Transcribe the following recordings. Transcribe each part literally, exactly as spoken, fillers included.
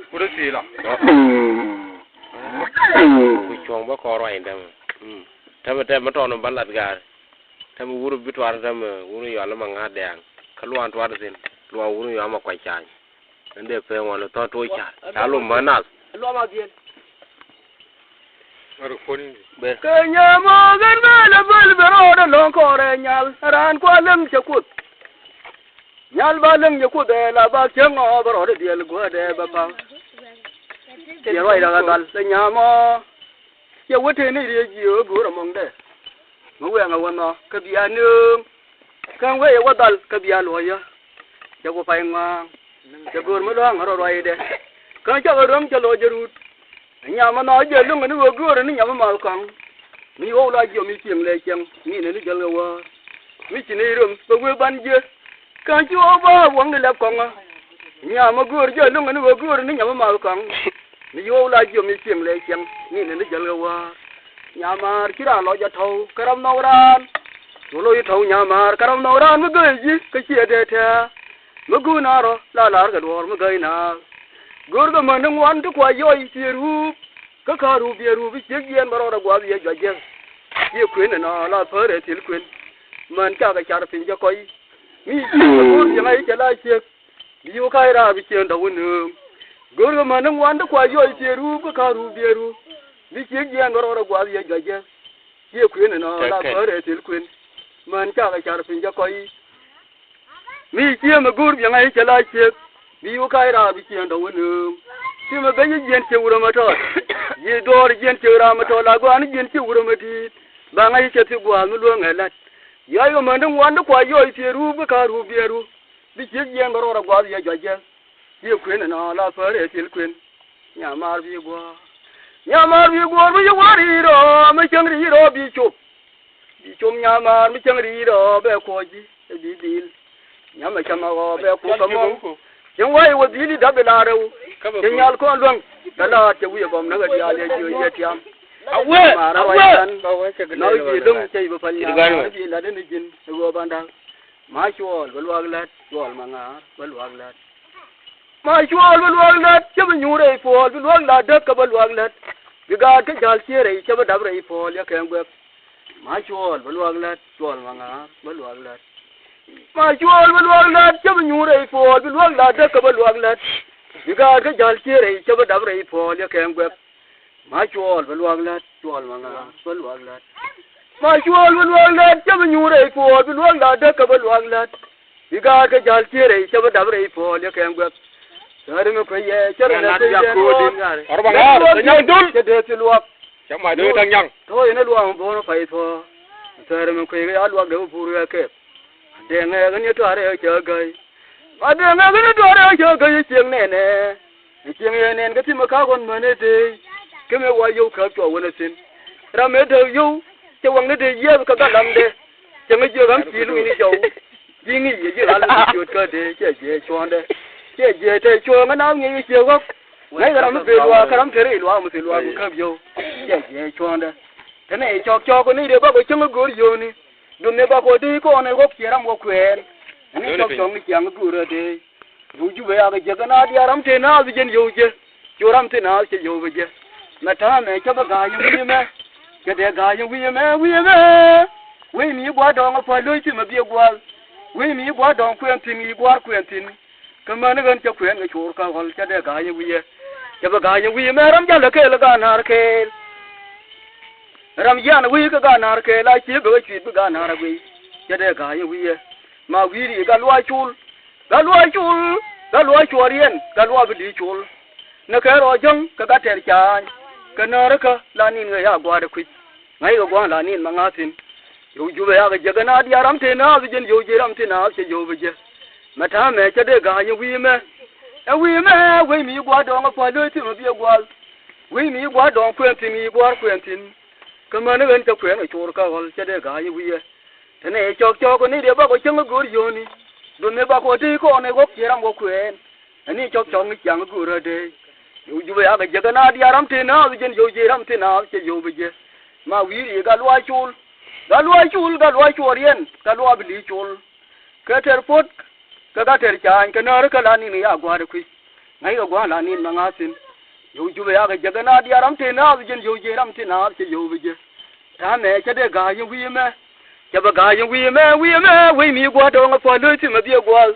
Ku dee thil ɔ. Ku cuɔ̱ŋ bä kɔn ruac in täämɛ. Täämɛ tɛm mi tɔɔn ban lat gaar. Täämɛ wur bi tuar täämɛ wur yɔal ma ŋa̱a̱t dɛ̈ɛ̈ŋ. Kä luan tuar thi̱n luan wur yɔal ma kuac ca̱a̱ny. Ɛn dee pee ŋuan thɔ̱ tuɔɔk ca̱a̱r ca lom mä nath. Kɛ nyɛ mɔ gɛn bɛ lɛ bäl bɛ rɔɔdɛ lɔ̱ŋ kɔrɛ nyal raan kua läŋ cɛ kuoth. Nyal ba läŋ cɛ kuoth ɛ la ba cäŋ ɔ bɛ rɔɔdɛ diɛl guädɛ bɛ pa̱ŋ. Cɛ ruac rɔ ɣä dhal lɛ nyamɔ. Cɛ wä tëë ni riee jiö go̱o̱r ɛmɔŋdɛ. Mi wɛŋɛ wä nhɔ kä bia nööŋ. Kä wee wä dhal kä bia luɔyä. Cɛ ku pay ŋɔaŋ. Cɛ go̱o̱r mi lua̱ŋ rɔ ruacdɛ. Kä cakɛ röm cɛ lɔ jɛ rut. Nyam ɛnɔ jɛ lo̱ŋ ni ɣöö göörä ni nyam mal kɔaŋ. Mi ɣɔw la jiɔam i̱ cieŋ lɛ cieŋ ni nɛn i̱ jäl kɛ wäär. Mi ci ni röm bɛ wee ban jiɛ. Kä ci ɣɔw ba waŋni lɛp kɔaŋä. Nyam ɛ göör jɛ lo̱ŋ ni ɣöö göörä ni nyam mal kɔaŋ. Mi ɣɔw la jiɔam i̱ cieŋ lɛ cieŋ ni nɛn i̱ jäl kɛ wäär. Nyamaar ci raan lɔ jɛ tɔ̱w kä ram nhɔk raan. Cu lo̱c i̱ tɔ̱w nyamaar kä ram nhɔk raan mi gäi ji̱ kä ciɛ dee tɛ̱̈ɛ̱̈. Mi guun a rɔ la la̱r kɛ duɔ̱ɔ̱r mi gäi naath. Go̱o̱rkɛ män ni ŋuan ti kua yɔc thiëë ruup. Kä ka̱a̱r ruup biɛ ruup i̱ ciek jiɛɛn bä rɔɔdɛ gua̱a̱th yɛ juac jɛ. Ciek kuën ɛnɔ la päär ɛ thil kuën. Män cakɛ car piny cɛ kɔc. Mi ciek ɛ go̱o̱r bieŋ a i̱ cɛ la ciek. Bi wä ka̱c raar bi cieen dɔ̱k wä nööŋ. Go̱o̱rkɛ män ni ŋuan ti kua yɔc thiëë ruup kä ka̱a̱r ruup biɛ ruup. Bi ciek jiɛɛn bä rɔɔdɛ gua̱a̱th yɛ juac jɛ. Ciek kuën ɛnɔ la päär ɛ thil kuën. Män cakɛ car piny cɛ kɔc. Mi ciemɛ go̱o̱r bieŋ a i̱ cɛ la ciek. Bi wä ka̱c raar bi cieen dɔ̱k wä nööŋ. Ciemɛ ben ji̱ jiɛn ciek wurä mä tɔɔt. Ji̱ duɔɔr jiɛn ciek raar mä tɔɔt la gɔaa ni jiɛn ciek wurä mä di̱i̱t. Baŋ a i̱ cɛ thi gua̱a̱th mi luäŋ ɛ la̱t. Yac kɛ män ti ŋuan ti kua yɔc thiëë ruup kä ka̱a̱r ruup biɛ ruup. Bi ciek jiɛɛn bä rɔɔdɛ gua̱a̱th yɛ juac jɛ. Ciek kuën ɛnɔ la päär ɛ thil kuën. Nyamaar bi gua̱a̱r. Nyamaar bi gua̱a̱r mi ci wä ri̱i̱t rɔ mi cäŋ ri̱i̱t rɔ bi cop. Bi cop nyamaar mi cäŋ ri̱i̱t rɔ bɛ kuɔ̱c ji̱ ɛ bi dhil. Nyamɛ cämɛ ɣɔɔ bɛ kuɔ̱c kä mɔŋ. Cäŋ wa̱i̱ wä dhil i̱ dap i̱ la rɛw. Cä nyal kɔn luäŋ. Kɛ laat cɛ wi̱i̱ ɛ gɔm näk ɛ diaal yɛ jiö yɛ tiam. Awɛ, awɛ. Nak ji̱ luäŋ cɛ i̱ bä päl nyamaar bi lat in ji̱n ɛ ɣöö ban da̱k. Ma cuɔɔl bä luaak la̱t cuɔɔl ma ŋa̱a̱r bä luaak la̱t. Ma cuɔɔl bä luaak la̱t cä bi nyuur rɛy puɔl bi luaak la̱t däk kä bä luaak la̱t. Bi gaat kä ja̱l cië rɛy cä bä dap rɛy puɔl yɛ kɛn guɛp. Ma cuɔɔl bä luaak la̱t cuɔɔl ma ŋa̱a̱r bä luaak la̱t. Ma cuɔɔl bä luaak la̱t cä bi nyuur rɛy puɔl bi luaak la̱t däk kä bä luaak la̱t. Bi gaat kä ja̱l cië rɛy cä bä dap rɛy puɔl yɛ kɛn guɛp. Ma cuɔɔl bä luaak la̱t cuɔɔl ma ŋa̱a̱r bä luaak la̱t. Ma cuɔɔl bä luaak la̱t cä bi nyuur rɛy puɔl bi luaak la̱t däk kä bä luaak la̱t. Bi gaat kä ja̱l cië rɛy cä bä dap rɛy puɔl yɛ kɛn guɛp. Thäri mi kuec yɛ cä rɛ nɛ kuec yɛ luɔk. Cä dee thi luɔk. Cä ma dee taŋ nyaŋ. Thɔɔ yɛn ɛ luɔk mi bo̱o̱n pay thuɔ̱ɔ̱. Thäri mi kuec yɛ luɔk dee wä pur yɛ kɛp. Dee ŋɛɛk ni tuaarɛ cä gäi. Ma dee ŋɛɛk ni tuaarɛ cä gäi cieŋ nɛnɛ. Ni cieŋ yɛ nɛn kä ti mi ka̱a̱k ɣɔn män ɛ tëë. Kä mi wa yio̱w käp cuɔ wänä thi̱n. Ram mëë däk yio̱w cɛ waŋni dee yiëëth kä galamdɛ. Cɛ ŋä jiök ram ci luny ni jɔw. Ji̱ ŋi̱i̱c yɛ ji̱ ɣal mi ciöt kä dee cɛ jiɛ cuɔ̱ɔ̱ndɛ. Cɛ jiɛ te cuɔ̱ɔ̱ŋä na ŋi̱i̱c yɛ ciɛ ɣɔ̱k. Ŋäc kɛ ram mi ben luaak kä ram te rɛy luaak mi thil luaak mi käp yio̱w. Cɛ jiɛ cuɔ̱ɔ̱ndɛ. Te nɛ cɔk cɔk ni dee bak ɔ cäŋ go̱o̱r yio̱o̱ni. Dun ni bak ɔ dee kɔn ɛ ɣɔ̱k ciɛ ram wä kuɛɛn. Ni cɔk cɔk ni ciaŋ go̱o̱r ɛ dee. Yio̱w Jubɛ yakɛ jek kɛ na diaal ram te naath bi jɛn yio̱w jɛ. Cu ram te naath cɛ yio̱w bɛ jɛ. Mɛ ta̱a̱ mɛ cä bä ga̱a̱c yɛn wi̱i̱ mɛ. Cɛ dee ga̱a̱c yɛn wi̱i̱ mɛ wi̱i̱ mɛ. Wec mi gua̱a̱r dɔ̱ŋ ɛ pua̱l lo̱c ti mɛ biɛ gua̱a̱l. Wec mi gua̱a̱r dɔ̱ŋ kuɛn thi̱n mi gua̱a̱r kuɛn thi̱n. Kä män ɣän cä kuɛn kɛ cor kä ɣɔl cä dee ga̱a̱c yɛn wi̱i̱ ɛ. Cɛ bä ga̱a̱c yɛn wi̱i̱ mɛ ram jalɛ kɛɛl ɛ ga̱a̱ na̱a̱r kɛɛl. Ram jian wi̱i̱ kä ga̱a̱ na̱a̱r kɛɛl a ciek bɛ wä cui̱t bi ga̱a̱ na̱a̱r a guiy. Cɛ dee ga̱a̱c yɛn wi̱i̱ ɛ. Ma wi̱i̱ ri gat luaac col. Gat luaac col, gat luaac cuɔɔr yɛn, gat luaac bi li̱i̱c col. Ni kɛ rɔ jäŋ kɛ gat tɛr ca̱a̱ny, kɛ näärä kä la nin ɣä ya gua̱a̱r ɛ kui̱c. Ŋa̱ckɛ gua̱a̱r la nin ma ŋa̱a̱th thi̱n. Yio̱w Jubɛ yakɛ jek kɛ na diaal ram te naath bi jɛn yio̱w ji̱ ram te naath cɛ yio̱w bi jɛ. Mɛ ta̱a̱ mɛ cä dee ga̱a̱c yɛn wi̱i̱ mɛ. Ɛ wi̱i̱ mɛ wec mi gua̱a̱r dɔ̱ŋ ɛ pua̱l lo̱c thi̱n mɛ bi ɛ gua̱a̱l. Wi̱i̱ mi gua̱a̱r dɔ̱ŋ kuɛn thi̱n mi gua̱a̱r kuɛn thi̱n. Kä män ɣän cä kuɛn kɛ cor kä ɣɔl cä dee ga̱a̱c yɛn wi̱i̱ ɛ. Te nɛ cɔk cɔk ni dee bak ɔ cäŋ go̱o̱r yio̱o̱ni. Dun ni bak ɔ te kɔn ɛ ɣɔ̱k ciɛ ram wä kuɛɛn. Ani cɔk cɔk ni ciaŋ go̱o̱r ɛ dee. Yio̱w Jubɛ yakɛ jek kɛ na diaal ram te naath bi jɛn yio̱w ji̱ ram te naath cɛ yio̱w bi jɛ. Ma wi̱i̱ ri gat luaac col. Gat luaac col, gat luaac cuɔɔr yɛn, gat luaac bi li̱i̱c col. Kɛ tɛr puɔ̱t kɛ gat tɛr ca̱a̱ny kɛ näärä kä la nin ya gua̱a̱r ɛ kui̱c. Ŋäc kɛ gua̱a̱th la nin mɛ ŋa̱thin. Yio̱w Jubɛ yakɛ jɛ kɛ naath diaal ram te naath ji̱n, yio̱w ji̱ ram te naath cɛ yio̱w bi jɛ. Ta̱a̱ mɛ cä dee ga̱a̱c yɛn wi̱i̱ mɛ. Cɛ bɛ ga̱a̱c yɛn wi̱i̱ mɛ, wi̱i̱ mɛ, wec mi gua̱a̱r dɔ̱ŋ a pua̱l lo̱c thi̱n mɛ biɛ gua̱a̱th.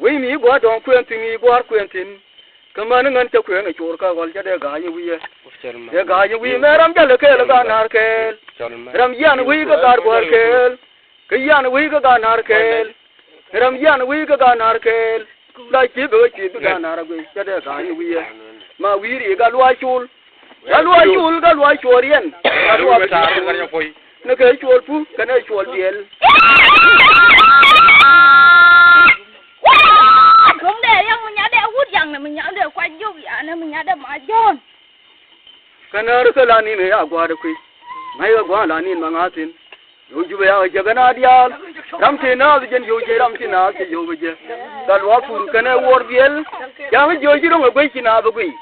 Wec mi gua̱a̱r dɔ̱ŋ kuɛn thi̱n, mi gua̱a̱r kuɛn thi̱n. Kä män ŋän cä kuɛn ɛ cor kä ɣɔl cä dee ga̱a̱c yɛn wi̱i̱ ɛ. Dee ga̱a̱c yɛn wi̱i̱ mɛ ram jalɛ kɛɛl ɛ ga̱a̱ na̱a̱r kɛɛl. Ram yian wi̱i̱ kä ga̱a̱r gua̱a̱r kɛɛl. Kä yian wi̱i̱ kä ga̱a̱ na̱a̱r kɛɛl. Ram yian wi̱i̱ kä ga̱a̱ na̱a̱r kɛɛl. La ci bek a ci bi ga̱a̱ na̱a̱r a guiy cä dee ga̱a̱c yɛn wi̱i̱ ɛ. Ma wi̱i̱ ri kä luaac col. Kä luaac col, kä luaac cuɔɔr yɛn. Kä luaac cuɔɔr. Ni kɛ cuɔɔr pu kɛnɛ cuɔɔr biɛl. Kum dee riɛk mi nya dee wut yaŋ ni mi nya dee kuac jiök yan ni mi nya dee ma Jɔ̱ɔ̱n. Kä näärä kä la nin ɛ ya gua̱a̱r ɛ kui̱. Ŋa̱c kɛ gua̱a̱th la nin ma ŋa̱thin. Yio̱w Jubɛ yakɛ jɛ kɛ naath diaal. Ram te naath ji̱n, yio̱w ji̱ ram te naath cɛ yio̱w bi jɛ. Kä luaak pur kɛnɛ wuɔr biɛl. Ya̱ŋ jiöc ci ro̱ŋ ɛ guic ci naath bi guic.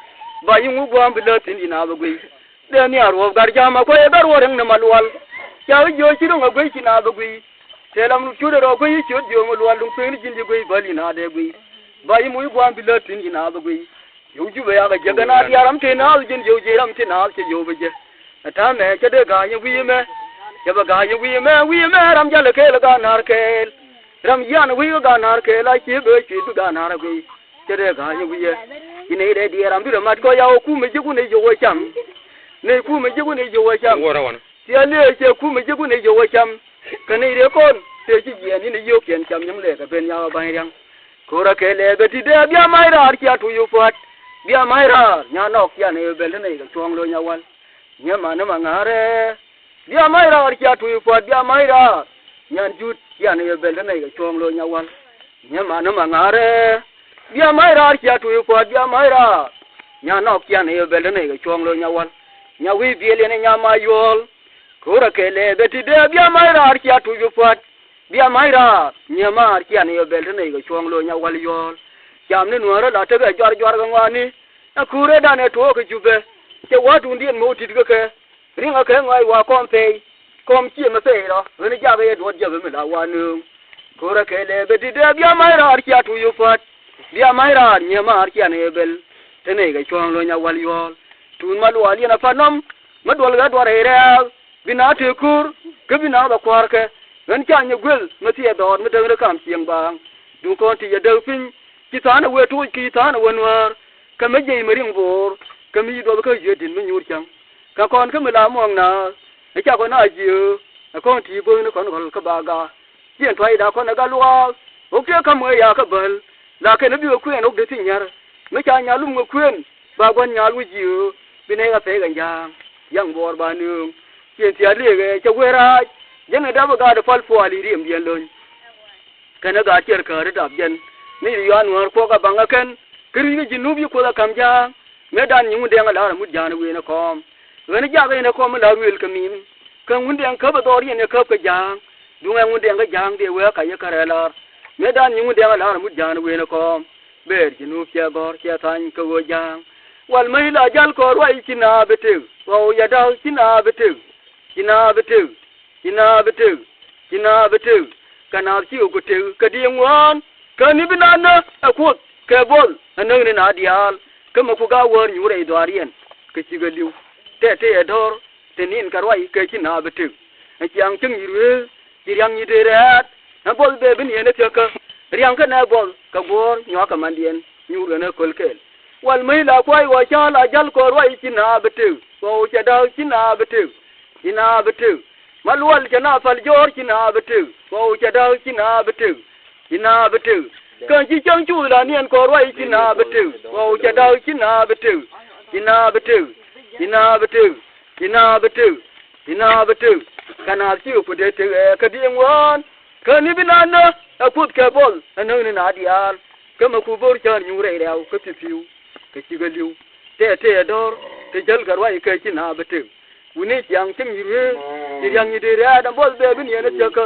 Ba yi̱ŋ wi̱i̱ gua̱a̱m bi lät thi̱n ci naath bi guic. Dee nhiaar ruɔ̱p gat ja̱a̱m a kuɔy ɛ gat ruɔ̱t ri̱ŋ ni ma lual. Ca wi̱c jiöc ci ro̱ŋ ɛ guic ci naath bi guic. Tëë lam nu ciöt ɛ rɔ guic ci ciöt jiööŋ ɛ lual duŋ kuëëŋ ni ji̱n ji̱ guic bäl ci naath dee guic. Ba yi̱ŋ wi̱i̱ gua̱a̱m bi lät thi̱n ci naath bi guic. Yio̱w Jubɛ yakɛ jɛ kɛ naath diaal ram te naath ji̱n, yio̱w ji̱ ram te naath cɛ yio̱w bi jɛ. Ɛ ta̱a̱ mɛ cä dee ga̱a̱c yɛn wi̱i̱ mɛ. Cɛ bɛ ga̱a̱c yɛn wi̱i̱ mɛ, wi̱i̱ mɛ ram jalɛ kɛɛl ɛ ga̱a̱ na̱a̱r kɛɛl. Ram yian wi̱i̱ kä ga̱a̱ na̱a̱r kɛɛl a ci bee cuit bi ga̱a̱ na̱a̱r a guiy. Cɛ dee ga̱a̱c yɛn wi̱i̱ ɛ. Ci nɛy dee diɛɛr ram bi rɛ mat kɔ ya wä kumɛ ji̱ kun i̱ yio̱w wä cam. Nɛy kumɛ ji̱ kun i̱ yio̱w wä cam. Thiali cɛ kumɛ ji̱ kun i̱ yio̱w wä cam. Kä nɛy dee kɔn tëë ci jiɛɛn in i̱ yio̱w kiɛn cam nyiŋ lɛɛk ɛ ben ya wä ba̱ny ria̱ŋ. Ko̱rä kɛ lɛ bɛ ti dee bia mac raar cia tuc wä pua̱t. Bia mac raar nya nɔɔk cia nɛy wä bɛl te nɛy kɛ cuɔ̱ɔ̱ŋ lo̱ny a wal. Nyɛ man ni ma ŋa̱rɛ. Bia mac raar cia tuc pua̱t, bia mac raar. Nyan jut cia nɛy wä bɛl te nɛy kɛ cuɔ̱ɔ̱ŋ lo̱ny a wal. Nyɛ man ni ma ŋa̱rɛ. Bia mac raar cia tuc pua̱t, bia mac raar. Nya nɔɔk cia nɛy wä bɛl te nɛy kɛ cuɔ̱ɔ̱ŋ lo̱ny a wal. Nya wi̱i̱ biël yɛn ɛ nya ma yuɔ̱ɔ̱l. Ko̱rä kɛ lɛ bɛ ti dee bia mac raar cia tuc wä pua̱t. Bia mac raar, nyiee maar cia nɛy wä bɛl te nɛy kɛ cuɔ̱ɔ̱ŋ lo̱ny a wal yɔ̱ɔ̱l. Cam ni nuäärä la tekɛ juar juar kɛ ŋɔaani. Ɛ kuurɛ dan ɛ tuɔɔk kɛ Jubɛ. Cɛ wa̱a̱ tuundiɛn mo̱o̱k ti̱t kä kɛ. Ri̱ŋ ɛ kɛ ŋɔac wa kɔm pɛy. Kɔm ciëmɛ pɛy rɔ ɣän jakä yɛ duɔ̱ɔ̱t jäpɛ mi la wa nööŋ. Ko̱rä kɛ lɛ bɛ ti dee bia mac raar cia tuc wä pua̱t. Bia mac raar, nyiee maar cia nɛy wä bɛl te nɛy kɛ cuɔ̱ɔ̱ŋ lo̱ny a wal yɔ̱ɔ̱l. Tuun ma luaal yɛn a pa̱t nɔm. Mi duɔl ɣä duɔr rɛy rɛ̈ɛ̈k. Bi naath tëë ko̱r kä bi naath bɛ kua̱rkɛ. Ɣän ca nyɛ guel mi thiɛ dhɔɔt mi däk ni ka̱m cieŋ baaŋ. Duŋ kɔn ti yɛ däk piny. Ci tha̱a̱n ɛ wee tuuc ki tha̱a̱n ɛ wee nuäär. Kä mi jiɛc mi riŋ bo̱o̱r. Kä mi yi duɔth kä yiëë di̱t mi nyuur cäŋ. Kä kɔn kä mi la muɔ̱ɔ̱ŋ naath. Ɛ ca kɔn a jiëë. Ɛ kɔn ti bo̱o̱thni kɔn gɔl kä ba gaak. Jiɛn tuacda kɔn ɛ gat luaak. Ɣɔ̱k tëë ka̱m ɣä yakä bäl. La kɛn ɛ bikɛ kuɛɛn ɣɔ̱k dee thi̱n nyär. Mi ca nyal lum kɛ kuën ba gua̱n nyal wi̱c ji̱ ɣöö bi nɛy ɣä pɛy kɛ ja̱a̱ŋ. Yaŋ buɔɔr ba nööŋ. Ciɛn thia̱a̱t liëëkɛ cɛ wee raac. Jɛn kɛ dap ɛ gaat ɛ pal pua̱a̱l i̱ riɛmdiɛn löny. Kɛn ɛ gaat ciɛr kääri dap jɛn. Ni ri yɔ̱a̱n ŋäär kuɔk ɛ baŋ ɛ kɛn. Kä ri̱c kɛ ji̱ nup yi kuoth ɛ ka̱m ja̱a̱ŋ. Mëëdan nyiŋ wundɛŋ ɛ la̱r ɛ mut ja̱a̱n ɛ ween ɛ kɔɔm. Ɣän ɛ jakä in ɛ kɔm mi la ruëël kɛ mi̱i̱m. Kä ŋundɛŋ käp ɛ dhɔr yɛn ɛ käp kɛ ja̱a̱ŋ. Duŋ ɛ ŋundɛŋ kä ja̱a̱ŋ dee wee kä yɛ kärɛ la̱r. Mëëdan nyiŋ wundɛŋ ɛ la̱r ɛ mut ja̱a̱n ɛ ween ɛ kɔɔm. Bëër ji̱ nup cɛ gɔ̱r cɛ tha̱ny kä ɣöö ja̱a̱ŋ. Wal mäc la jäl kɔɔr ruac ci naath bi tëk. Ɣɔw yɛ da̱k ci naath bi tëk. Ci naath bi tëk. Ci naath bi tëk. Ci naath bi tëk. Kɛ naath cikɛ ku tëk kɛ diëëŋ ŋuan. Kä ni bi naath nä ɛ kuoth kɛ buɔth ɛ näk ni naath diaal. Kä mɛ ku ga̱a̱ wäär nyuur rɛy dhɔaar yɛn. Kɛ cikɛ li̱w. Tɛt tëë ɛ do̱r. Te ni̱n kɛ ruac kɛ ci naath bi tëk. Ɛ ciaŋ cäŋ yi̱ ruëëth ci ria̱ŋ nyi dee rɛ̈ɛ̈t. Ɛ buɔth bee bi niɛn ɛ thiäkä. Ria̱ŋ kɛnɛ buɔth kɛ guɔ̱ɔ̱r nyuakä mandiɛn nyuur ɣän ɛ köl kɛɛl. Wal mäc la kuac ɣɔw ca la jäl kɔɔr ruac ci naath bi tëk. Ɣɔw cɛ da̱k ci naath bi tëk. Ci naath bi tëk. Ma luɔl cɛ naath pal jɔ̱ɔ̱r ci naath bi tëk. Ɣɔw cɛ da̱k ci naath bi tëk. Ci naath bi tëk. Kɛn ci cäŋ cuuth la niɛn kɔɔr ruac ci naath bi tëk. Ɣɔw cɛ da̱k ci naath bi tëk. Ci naath bi tëk. Ci naath bi tëk. Ci naath bi tëk. Ci naath bi tëk. Kɛ naath cikɛ ku dee tëk ɛ kɛ diëëŋ ŋuan. Kä ni bi naath nä ɛ kuoth kɛ buɔth ɛ näk ni naath diaal. Kä mɛ ku bo̱r cäär nyuur rɛy rɛw kä pi̱ pi̱w. Kɛ cikɛ li̱w. Tɛt tëë ɛ do̱r. Te jäl kɛ ruac kɛ ci naath bi tëk. Wuni ciaŋ cäŋ yi̱ ruëëth. Ci ria̱ŋ nyi dee rɛ̈ɛ̈t ɛn buɔth bee bi niɛn ɛ thiäkä.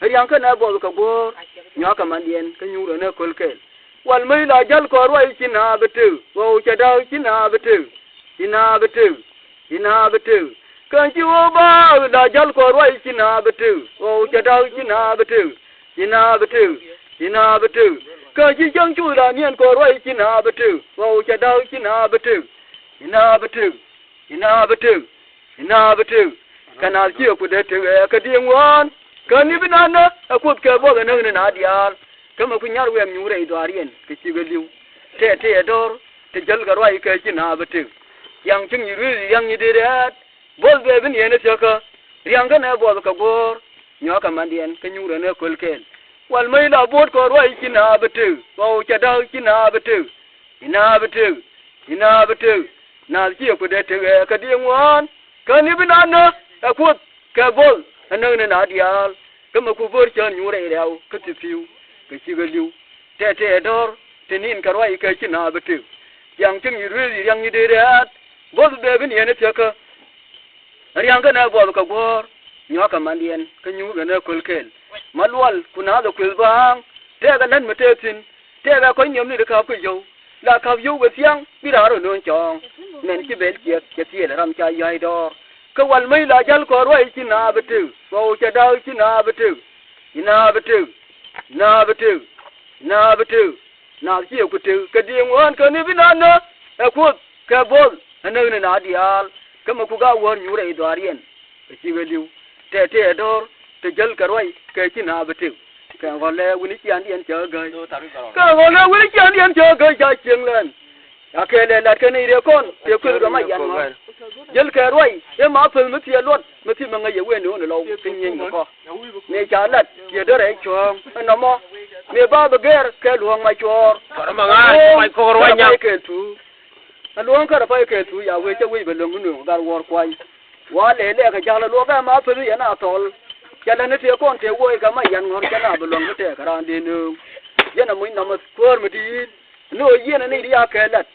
Ria̱ŋ kɛnɛ buɔth kɛ guɔ̱ɔ̱r. Nyuakä mandiɛn kä nyuur ɣän ɛ köl kɛɛl. Wal mäc la jäl kɔɔr ruac ci naath bi tëk. Ɣɔw cɛ da̱k ci naath bi tëk. Ci naath bi tëk. Ci naath bi tëk. Kɛn ci ɣöö baak la jäl kɔɔr ruac ci naath bi tëk. Ɣɔw cɛ da̱k ci naath bi tëk. Ci naath bi tëk. Ci naath bi tëk. Kä ci cäŋ cuth la niɛn kɔn ruac ci naath bi tëk, ɣɔw cɛ da̱k ci naath bi tëk. Ci naath bi tëk, ci naath bi tëk, ci naath bi tëk. Kɛ naath ciɛ ku dee tëk ɛ kɛ diëŋ ŋuan. Kä ni bi naath nä ɛ Kuoth kɛ buɔth ɛ näk ni naath diaal. Kä mɛ ku nyar wɛm nyuur rɛy dhɔaar yɛn kɛ cikɛ li̱w. Tɛɛtɛɛ dɔ̱r te jäl kɛ ruac kɛ ci naath bi tëk. Ciaŋ cäŋ nyi ruëëth riaŋ nyi dee rɛ̈ɛ̈t. Buɔth bɛ bi niɛn ɛ thiäkä. Riaŋ kɛnɛ buɔth kɛ guɔ̱ɔ̱r. Nyuakä mandiɛn kä nyuurɛ ni ɛ köl kɛɛl. Wal mäc la buɔ̱t kɔn ruac ci naath bi tëk, ɣɔw cɛ da̱k ci naath bi tëk. Ci naath bi tëk, ci naath bi tëk. Naath ciɛ ku dee tëk ɛ kɛ diëŋ ŋuan. Kä ni bi naath nä ɛ Kuoth kɛ buɔth ɛ näk ni naath diaal. Kä mɛ ku bo̱r cään nyuur rɛy rɛw kä thi̱thi̱w kɛ cikɛ li̱w. Tɛɛtɛɛ dɔ̱r te ni̱n kɛ ruac kɛ ci naath bi tëk. Ciaŋ cäŋ nyi ruëëth riaŋ nyi dee rɛ̈ɛ̈t. Buɔth bɛ bi niɛn ɛ thiäkä. Riaŋ kɛnɛ buɔth kɛ guɔ̱ɔ̱r. Nyuakä mandiɛn kä nyuurɛ ni ɛ köl kɛɛl. Ma lual ku naath ɛ kuëth baaŋ. Tɛɛkɛ lät mi tëë thi̱n. Tɛɛkɛ kɔc niɛm ni di ka̱p kä yio̱w. La ka̱p yio̱w kɛ thiaŋ bi raar ɛ nööŋ cɔɔŋ. Mɛn ci bɛl ciɛk cɛ thiëël ram ca ya̱c dɔ̱ɔ̱r. Kä wal mäc la jäl kɔn ruac ci naath bi tëk, ɣɔw cɛ da̱k ci naath bi tëk. Ci naath bi tëk, ci naath bi tëk, ci naath bi tëk. Naath ciɛ ku tëk kɛ diëŋ ŋuan kä ni bi naath nä ɛ Kuoth kɛ buɔth ɛ näk ni naath diaal. Kä mɛ ku gaak wäär nyuur rɛy dhɔaar yɛn kɛ cikɛ li̱w. Tɛɛtɛɛ dɔ̱r te jäl kɛ ruac kɛ ci naath bi tëk. Kɛ ɣɔlɛ wi̱ni ciaaŋdiɛn cɛ ɣä gäi. Kɛ ɣɔlɛ wi̱ni ciaaŋdiɛn cɛ ɣä gäi ca cieŋ lɛn. Ca kɛɛl ɛ lat kɛn i̱ rɛɛ kɔn tëë kueth kɛ ma yan ŋɔ̱r. Jäl kɛ ruac i̱ ma päth mi thiee luɔt mi thi̱n mi ŋäc yɛ wen ni ɣän lɔw ti nyieny kɛ kɔ. Mëë ca lat ciɛ dee rɛy cuɔ̱ɔ̱ŋ ɛnɔmɔ. Mëë ba bi gɛr kɛ luɔ̱ɔ̱ŋ ma cuɔɔr. Kɔrɔ ma ŋa̱a̱r, ma kɔrɔ wa nyam. Kɛl tuur. Ɛ luɔ̱ɔ̱ŋ kärɛ pay kɛl tuur ya wee cä wec bɛ luäŋ mi nööŋ gat wuɔ̱ɔ̱r kuany. Wa lɛy lɛɛk kɛ ja̱l ɛ luɔ̱k ɛn ma päth yɛn a thɔl. Cɛ lät ni tëë kɔn tëë wuɔc kɛ ma yan ŋɔ̱r cɛ na bi luäŋ mi tɛɛk kɛ raan dee nööŋ. Yɛn a muc nɔmɔ kuäär mi di̱i̱t. Ni ɣöö yieen ani ri a kɛ lat.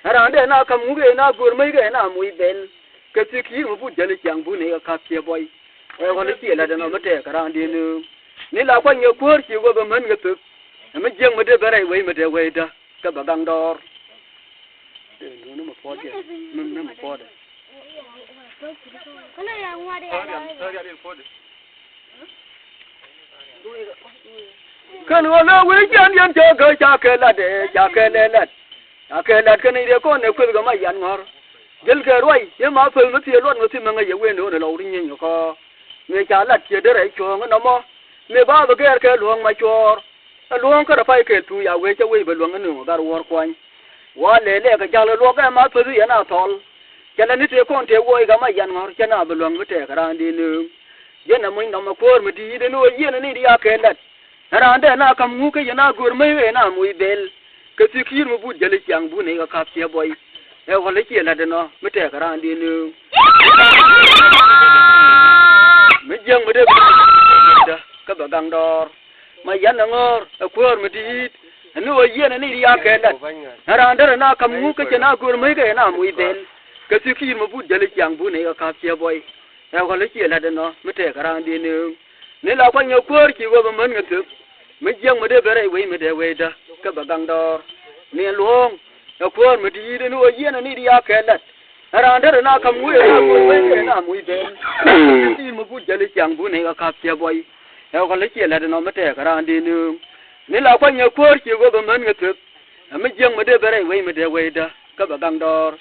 Ɛ raan dee na ka̱m ŋuk yɛn a go̱o̱r mäc kɛ yɛn a muc bɛl. Kɛ thiëk ki̱i̱r mi but jäl i̱ ciaŋ but nɛy kɛ ka̱p ciɛ buɔy. Ɛ ɣɔl i̱ ciɛ la̱t ɛnɔ mi tɛɛk kɛ raan di̱t ni. Ni la kuany ɛ kuäär ci ɣöö bɛ män kɛ thöp. Ɛ mi jiäk mi dee bɛ rɛy wec mi dee wecdä kä bɛ gaŋ dɔɔr. Ɛ nuni mi puɔ̱t jɛ mi mi mi puɔ̱t ɛ. Kän ɣöö lɛ wi̱i̱ ciaŋdiɛn cä kä ca kɛ lat ɛ ca kɛ lɛ lat. Ca kɛ lat kɛn i̱ rɛ kɔn ɛ kueth kɛ ma yan ŋɔ̱r. Jälkɛ ruac yɛ ma päth mi thiee luɔt mi thi̱n mi ŋäc yɛ wen ɣöö ni lɔw ti nyieny kɛ kɔ. Mëë ca lat ciɛ derɛ cuɔ̱ɔ̱ŋ inɔmɔ. Mëë ba bi gɛɛr kɛ luɔ̱ɔ̱ŋ ma cuɔɔr. Ɛ luɔ̱ɔ̱ŋ kärɛ pay kɛɛl tuuc a wee cä wec bɛ luäŋ inööŋ ɛ gat wuɔ̱ɔ̱r kuany. Wa lɛy lɛɛk kɛ ja̱l ɛ luɔ̱k ɛ ma päth yɛn a thɔl. Cɛ lɛ ni tëë kɔn tëë wuɔc kɛ ma yan ŋɔ̱r cɛ na bi luäŋ mi tɛɛk kɛ raan dee nööŋ. Yɛn ɛ muc nɔmɔ kuäär mi di̱i̱t ɛn ɣöö yieen ɛn i̱ di a kɛ lat. Ɛ raan dee na ka̱m ŋuk kä yɛn a go̱o̱r mäc ɣöö yɛn a muc bɛl. Kɛ thi̱k ki̱i̱r mi but jäl i̱ ciaŋ but nɛy kɛ ka̱p ciɛ buɔy. Ɛ ɣɔl i̱ ciɛ la̱t ɛnɔ mi tɛɛk kɛ raan dee nööŋ. Mi jiäk mi dee bi kä bɛ gaŋ dɔɔr. Ma yan ɛ ŋɔ̱ɔ̱r ɛ kuäär mi di̱i̱t. Ɛn ni ɣöö yieen ɛn i̱ ri a kɛ la̱t. Ɛ raan derɛ na ka̱m ŋuk kä cɛ na go̱o̱r mäc kä yɛn a muc bɛl. Kɛ thi̱k ki̱i̱r mi but jäl i̱ ciaŋ but nɛy kɛ ka̱p ciɛ buɔy. Ɛ ɣɔl i̱ ciɛ la̱t ɛnɔ mi tɛɛk kɛ raan dee nööŋ. Ni la kuany ɛ kuäär ci ɣöö bɛ män ŋɛ thöp. Mi jiäk mi dee ben rɛy wec mi dee wecdä kä bɛ gaŋ dɔɔr. Ni ɛn luɔ̱ɔ̱ŋ ɛ kuäär mi di̱i̱t ɛn ɣöö yieen ɛn i̱ di a kɛ la̱t. Ɛ raan derɛ na ka̱m ŋuc ɛ na go̱o̱r mäc kä yɛn a muc bɛl. Kɛ thi̱i̱r mi but jäl i̱ ciaŋ but nɛy kɛ ka̱p ciɛ buɔy. Ɛ ɣɔl i̱ ciɛ la̱t ɛnɔ mi tɛɛk kɛ raan dee nööŋ. Ni la kuany ɛ kuäär ci ɣöö bɛ män ŋɛ thöp. Ɛ mi jiäk mi dee ben rɛy wec mi dee wecdä kä bɛ gaŋ dɔɔr.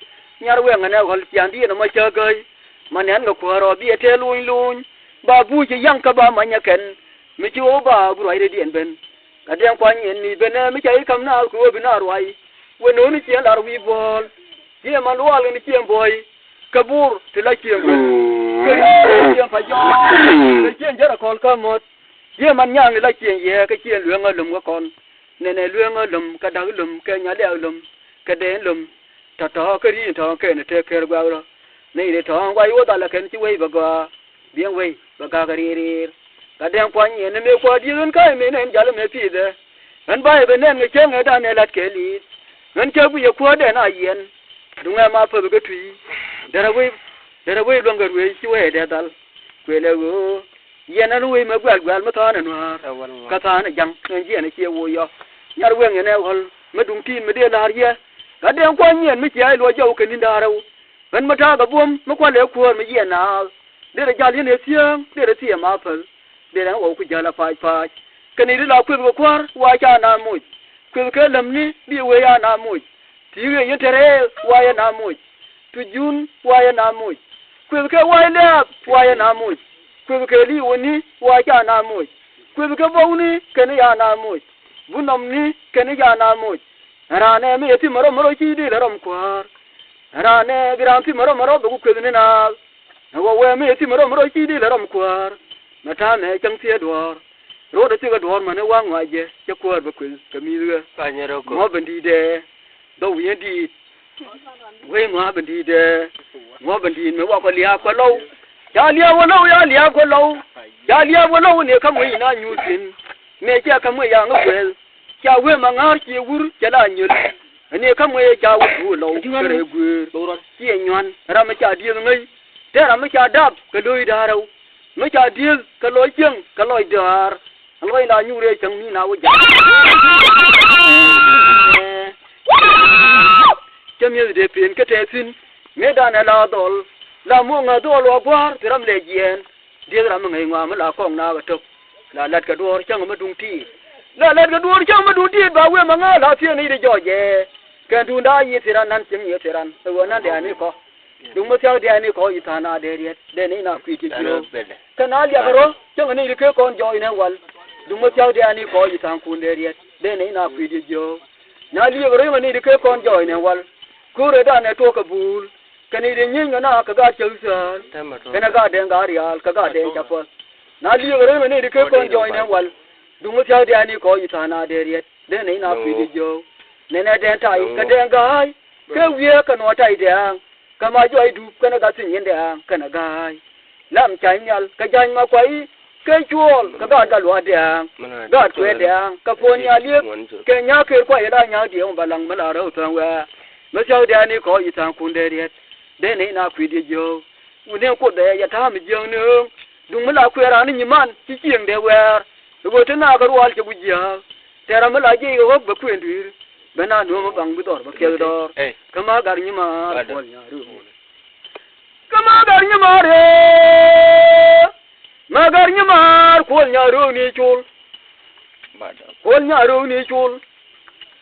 Nyar wɛŋ ɛn ɛ ɣɔl ciaŋdiɛn ɛmɔ cä gäi. Ma nɛn kɛ kuäär ɔ bi ɛ tëë luny luny. Ba buuc ci yaŋ kä ba manyɛ kɛn. Mi ci ɣöö ba bi ruacdɛ diɛn ben. Kɛ diɛn kuany ɛn ni ben ɛ mi ca i̱ ka̱m naath kɛ ɣöö bi naath ruac. Wä no̱o̱ni ciɛ lar wi̱i̱ buɔ̱ɔ̱l. Ciɛ man luaal kɛn ciɛ buɔ̱ɔ̱y. Kɛ buur ti la ciɛ guäth. Kɛ ciɛ pa jɔɔk. Kɛ ciɛ jɛrɛ kɔl kä muɔ̱t. Ciɛ man nyaŋ ti la ciɛ yɛ kɛ ciɛ lueŋä lom kä kɔn. Nɛnɛ lueŋä lom kɛ da̱k lom kɛ nyaliak lom kɛ dɛɛn lom. Tɔ̱tɔ̱ kä ri̱i̱n tɔ̱ kɛn tëë ker gua̱a̱k rɔ. Nɛy ri tɔ̱ gua̱c wä dhalɛ kɛn ci wec bɛ gɔaa. Biɛŋ wec bɛ ga̱a̱k riɛr riɛr. Kä dɛŋ kuany yɛn ni mëë kua̱r dieth ɣän ka̱a̱c mëë nɛn jalä mëë pi̱i̱thɛ. Ɣän ba̱a̱c bɛ nɛn kɛ cäŋ ɛ da̱a̱n ɛ la̱t kɛ li̱i̱th. Ɣän cä guic ɛ kuäär dɛn a yiɛn. Duŋɛ ma päth kä tui̱. Derɛ wec derɛ wec luäŋ kɛ ruëëc ci wec ɛ dee dhal. Kuëlɛ ɣöö yɛn ɛn wec mɛ guɛl guɛl mi tha̱a̱n ɛ nuäär. Kä tha̱a̱n ɛ ja̱ŋ ɛn jiɛn ɛ ciɛ woc yɔ. Nyar weŋ yɛn ɛ ɣɔl mi duŋ ti̱i̱n mi dee la̱r yɛ. Kä dee kuany yɛn mi cia i̱ luɔc jɔw kɛ ni̱n da̱a̱r ɛw. Ɣän mi ta̱a̱ kɛ buɔ̱m mi kualɛ kuäär mi yiɛn naath. Derɛ jal yɛn ɛ thiäŋ derɛ thiɛ ma päl. Derɛ ɛn ɣɔw ku jäl a pa̱a̱c pa̱a̱c. Kɛ ni ri la kueth kɛ kua̱r wa ca naath moc. Kueth kɛ lämni bi wee ya na moc. Ti̱i̱ ɣëë yɛn te rɛɛ wa yɛ na moc. Tu jun wa yɛ na moc. Kueth kɛ wa yɛ lɛ̈ɛ̈p wa yɛ na moc. Kueth kɛ li̱i̱wäni wa ca na moc. Kueth kɛ bɔwni kɛn ya na moc. Bunɔmni kɛn ya na moc. Raan ɛ mi yɛ thimɛ rɔm rɔ ci dee lɛ rɔm kuäär. Raan ɛ bi raan thimɛ rɔm rɔ bɛ ku kueth ni naath. Ɛ wä wee mi yɛ thimɛ rɔm rɔ ci dee lɛ rɔm kuäär. Mɛ ta̱a̱ mɛ cäŋ thiee duɔ̱ɔ̱r. Ro̱o̱dɛ thikɛ duɔ̱ɔ̱r mäni waŋ ŋɔac jɛ cɛ kuäär bɛ kueth kɛ mi̱i̱th ɣä. Ŋuɔ̱p in di̱i̱tdɛ. Dhɔw wi̱i̱ in di̱i̱t. Wee ŋuɔ̱p in di̱i̱tdɛ. Ŋuɔ̱p in di̱i̱t mi wakɔ lia̱a̱p kɛ lɔw. Ca lia̱a̱p kɛ lɔw, ca lia̱a̱p kɛ lɔw. Ca lia̱a̱p kɛ lɔw ni kä muec in a nyuur thi̱n. Mëë cɛ kä muec yaŋ kä kuɛth. Ca wee ma ŋa̱a̱r ciɛ wur cɛ la nyöl. Ni kä muec ca wur duur lɔw kɛ rɛy guëër. Ciɛ nyuan ram mi ca dieth ŋäc. Te ram mi ca dap kɛ lo̱c da̱a̱r rɛw. Mi ca dieth kɛ lɔc cieŋ kɛ lɔc däär. Lɔc la nyuur ëë cäŋ mi na wä ja̱a̱k. Cä mi̱eth dee pen kä tɛth thi̱n. Mëë danɛ la dhɔl. La muɔ̱ŋ ɛ dhɔl wä gua̱a̱r ti ram lɛ jiɛɛn. Dieth ram mi ŋäc ŋɔam mi la kɔŋ na kɛ tök. La lat kɛ duɔ̱ɔ̱r cäŋ mi duŋ tiit. La lat kɛ duɔ̱ɔ̱r cäŋ mi duŋ tiit ba wee ma ŋa̱a̱ la thieen i̱ di jɔɔc jɛ. Kɛn duun da̱a̱ yiëë ti ran nan cieŋ yiëë ti ran. Ɛ ɣöö nan dee ani kɔ. Duŋ mi thia̱k diaani kɔɔc i̱ tha̱a̱ŋ na dee riɛt dee nɛy na kui̱diɛ jiöök. Kä na liak rɔ cäŋ ni ri kee kɔn jɔɔc nɛ wal. Duŋ mi thia̱k diaani kɔɔc i̱ tha̱a̱ŋ kun dee riɛt dee nɛy na kui̱diɛ jiöök. Na liak rɔ cäŋ ni ri kee kɔn jɔɔc nɛ wal. Kuurɛ danɛ tuɔk kɛ buul kɛ ni ri nyieny kɛ na kɛ gaat cäk thäär. Kɛnɛ gaat dee gaat riaal kɛ gaat dee ca päl. Na liak rɔ cäŋ ni ri kee kɔn jɔɔc nɛ wal. Duŋ mi thia̱k diaani kɔɔc i̱ tha̱a̱ŋ na dee riɛt dee nɛy na kui̱diɛ jiöök. Nɛnɛ dee tay kɛ dee ga̱a̱c kɛ wiee kɛ nuɔɔt tay dee aŋ. Kä ma juac dup kɛnɛ gat thi̱n nyin dɛ̈ɛ̈ŋ kɛnɛ ga̱a̱c. Lam ca̱ny nhial kɛ ja̱ny ma kuay kɛ cuɔɔl kɛ gaat gat luaak dɛ̈ɛ̈ŋ. Gaat kuɛɛt dɛ̈ɛ̈ŋ kɛ puɔ̱n nhial liep kɛ nya̱a̱k ker kuay la nya̱a̱k diɛɛŋ ba laŋ mi la rɛw thua̱a̱ŋ wɛ̈ɛ̈. Mi thia̱k dɛ̈ɛ̈n i̱ kɔɔc i̱ tha̱a̱ŋ kun dee riɛt dee nɛy na kui̱diɛ jiöök. Wun ni kuoth ɛ yɛ ta̱a̱ mi jiääk ni ɣööŋ. Duŋ mi la kuɛɛr raan ni nyiman ci cieŋdɛ wɛ̈ɛ̈r. Ɛ ɣöö te naath kɛ rual cɛ ku jiääk. Tɛ̈r ram mi la jiɛc kɛ ɣɔ̱k bɛ kuëën dui̱r. Bɛ na nuɔ̱ɔ̱m ɛ baŋ bi dhɔr bɛ kiɛth dɔɔr. Kä ma gat nyimaar kuɔl nya̱a̱r rööŋ. Kä ma gat nyimaar ee. Ma gat nyimaar kuɔl nya̱a̱r rööŋ ni col. Kuɔl nya̱a̱r rööŋ ni col.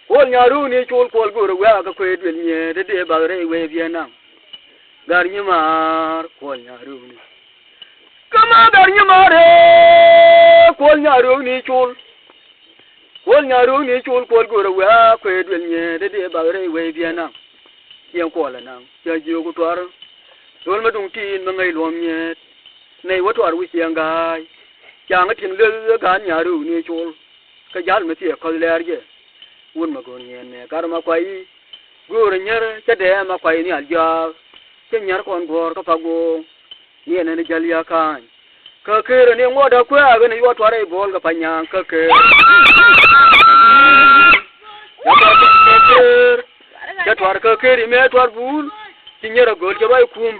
Kuɔl nya̱a̱r rööŋ ni col kuɔl go̱o̱rä wɛ̈ɛ̈ kä kuëë duël nyiëë te dee bak rɛy wee biɛn naŋ. Gat nyimaar kuɔl nya̱a̱r rööŋ ni. Kä ma gat nyimaar ee kuɔl nya̱a̱r rööŋ ni col. Kuɔl nya̱a̱r rööŋ ni col kuɔl go̱o̱rä wɛ̈ɛ̈ kuëë duël nyiëë te dee bak rɛy wee biɛn naŋ. Ciɛŋ kuɔl ɛ naŋ cä jiök ku tuar. Duɔl mi duŋ ti̱i̱n mi ŋäc luɔ̱m nyiet. Nɛy wä tuar wi̱c ciɛŋ ga̱a̱c. Ca̱ŋ ɛ ti̱n lek ɛ gaat nya̱a̱r rööŋ ni col. Kä ja̱l mi thiɛ kɔ̱th lɛɛr jɛ. Wut mi go̱o̱r nyiɛɛn mɛ gat ma kuay i̱. Göörä nyär cä dɛɛ ma kuay nhial jɔaak. Cä nyär kɔn guɔ̱ɔ̱r kä pa go̱o̱ŋ. Ni ɛn ɛn jäl ya ka̱a̱ny. Kä ker ɛn i̱ ŋuɔ̱t ɛ kuääk ɛn i̱ yuɔt tuar ɛ i̱ bo̱o̱l kɛ pa nyaaŋ kä ker. Cä tuar kä ker i̱ mëë tuar buul. Ci nyär ɛ gööl cɛ ruac kum.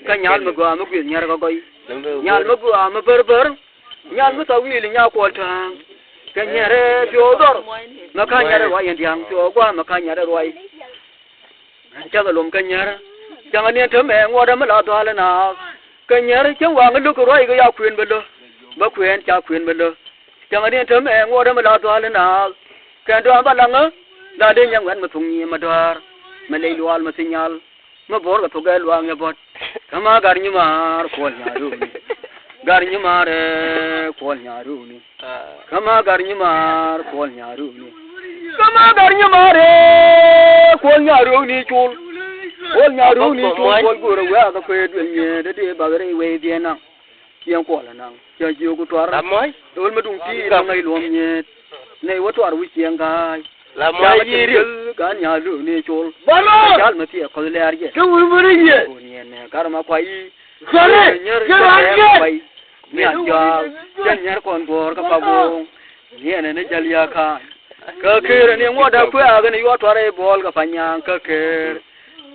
Kä nyal mi gɔaa mi gui̱th nyär kä gɔy. Nyal mi gɔaa mi bär bär. Nyal mi thɔk wi̱i̱li nya kuɔl tääŋ. Kɛ nyɛrɛ piɔw dhɔr. Mɛ ka nyɛrɛ ruac ɛn diaŋ piɔw gua̱a̱ mɛ ka nyɛrɛ ruac. Cäŋ ɛ lom kɛ nyɛrɛ. Cäŋ ɛ niɛn te mɛ ŋuɔ̱t ɛmɛ la dhuaal ɛn a. Kɛ nyɛrɛ cäŋ waŋ ɛ lo̱k kɛ ruac kɛ ya kuën bɛ lö. Bä kuën ca kuën bɛ lö. Cäŋ ɛ niɛn te mɛ ŋuɔ̱t ɛmɛ la dhuaal ɛn a. Kɛn dɔ̱a̱n ba laŋä. La dee nyɛŋ wɛn mɛ thuŋ nyiee mɛ dɔ̱a̱r. Mɛ ley luaal mɛ thi nyal. Mi buɔ̱r kɛ thok ɛ luaak nyɛ buɔ̱t. Kä ma gat nyimaar kuɔl nyaaruni. Gat nyimaar ɛ kuɔl nyaaruni. Kä ma gat nyimaar kuɔl nyaaruni. Kä ma gat nyimaar ɛ kuɔl nyaaruni col. Kuɔl nyaaruni col kuɔl go̱o̱rä wɛ̈ɛ̈ kä kuëë duël nyiëë dee dee bak rɛy wee biɛn naŋ. Ciɛŋ kuɔl anaŋ cä jiök ku tuar. Ram mɔc. Do̱l mi duŋ ti̱i̱ ram ŋäc luɔ̱m nyiet. Nɛy wä tuar wi̱c ciɛŋ ga̱a̱c. Ram mɔc yi̱i̱ri. Kä nya lö ni col. Balo. Jal mi thiɛ kɔth lɛɛr jɛ. Kä wur muni yie. Go̱o̱r nyiɛn nɛ gar ma kuay i̱. Sɔre. Nyɛr kä ram jɛ. Kuay. Ni a jɔak. Cä nyɛr kɔn guɔ̱ɔ̱r kä pa go̱o̱ŋ. Ni ɛn ɛn jal ya ka̱a̱ny. Kä ker ni ŋuɔt a kuɛ a kɛn yuɔ tuar i̱ buɔl kɛ pa nyaŋ kä ker.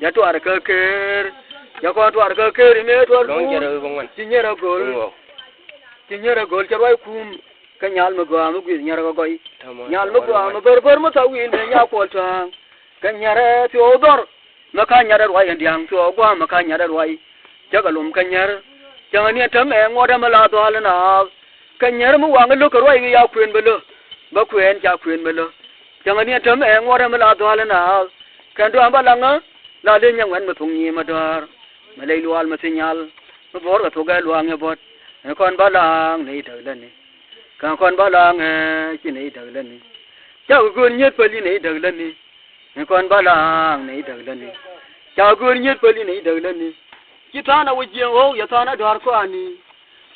Cä tuar kä ker. Cä kɔn tuar kä ker i̱ mëë tuar buur. Ci nyɛr a go̱l. Ci nyɛr a go̱l cä ruac kum. Kä nyal mi gɔaa mi gui̱th nyɛr kä gɔy. Nyal mi gɔaa mi bär bär mi thɔk wi̱i̱n mëë nya kuɔl tääŋ. Kä nyɛrɛ thiɔw dhɔr. Mi ka nyɛrɛ ruac ɛn diaŋ thiɔw gua̱a̱ mi ka nyɛrɛ ruac. Cä kɛ lom kä nyɛr. Cäŋ ɛ niɛn täämɛ ŋuɔ̱t ɛmɛ la dhuaal ɛn a. Kä nyɛr mi waŋ ɛ lo̱k kɛ ruac wi̱i̱ ya kuën bɛ lö. Bä kuën ca kuën bɛ lö. Cäŋɛ ni ɛn täämɛ ŋuɔ̱t ɛmɛ la dhua̱l ɛn a. Kɛn dua̱a̱m bä laŋä la leny nyɛ ŋuɛ̈t mi thuŋ nyiim ɛ dɔ̱a̱r. Mi lɛy luaal mi thinyal mi buɔ̱ɔ̱r kɛ thok ɛ lua̱a̱ŋ ɛ buɔ̱t. Ni kɔn bä la̱a̱ŋ nɛy däk lätni. Kɛn kɔn bä la̱a̱ŋ ɛ ci nɛy däk lätni. Cakɛ göör nyieth päli nɛy däk lätni. Ni kɔn bä la̱a̱ŋ nɛy däk lätni. Cakɛ göör nyieth päli nɛy däk lätni. Ci tha̱a̱n a wä jiɛɛŋ ɣɔw yɛ tha̱a̱n a dɔ̱a̱r kɔaani.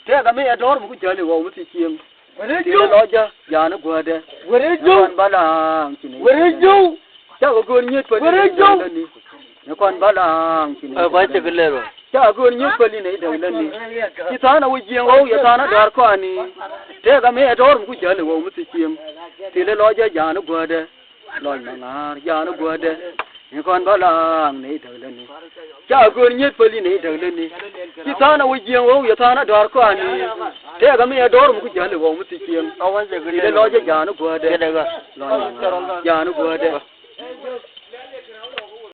Tëëkɛ mi ɛ dɔ̱r mi ku jäli ɣɔw mi thi cieŋ. Were Tëëkɛ Joe. Lɔcä ja̱a̱n i̱ guädɛ. Were Ni Joe. Kɔn bä la̱a̱ŋ ci nɛy Were däk lätni. Joe. Cakɛ göör nyieth päli Were nɛy däk Joe. Lätni. Ni kɔn bä la̱a̱ŋ ci nɛy Ɛ, däk ba cɛ lätni. Kɛ lɛl ɔ. Cakɛ göör nyieth päli nɛy däk lätni. Ci tha̱a̱n a wä jiɛɛŋ ɣɔw yɛ tha̱a̱n a dɔ̱a̱r kɔaani. Tëëkɛ mi ɛ dɔ̱r mi ku jäli ɣɔw mi thi cieŋ. Thilɛ lɔcä ja̱a̱n i̱ guädɛ. Lɔc ma ŋa̱a̱r ja̱a̱n i̱ guädɛ. Ni kɔn bä la̱a̱ŋ nɛy däk lätni. Cakɛ göör nyieth päli nɛy däk lätni. Ci tha̱a̱n a wä jiɛɛŋ ɣɔw yɛ tha̱a̱n a dɔ̱a̱r kɔaani. Tëëkɛ mi ɛ dɔ̱r mi ku jäli ɣɔw mi thi cieŋ. Thilɛ lɔcä ja̱a̱n i̱ guädɛ. Lɔc ma ŋa̱a̱r ja̱a̱n i̱ guädɛ.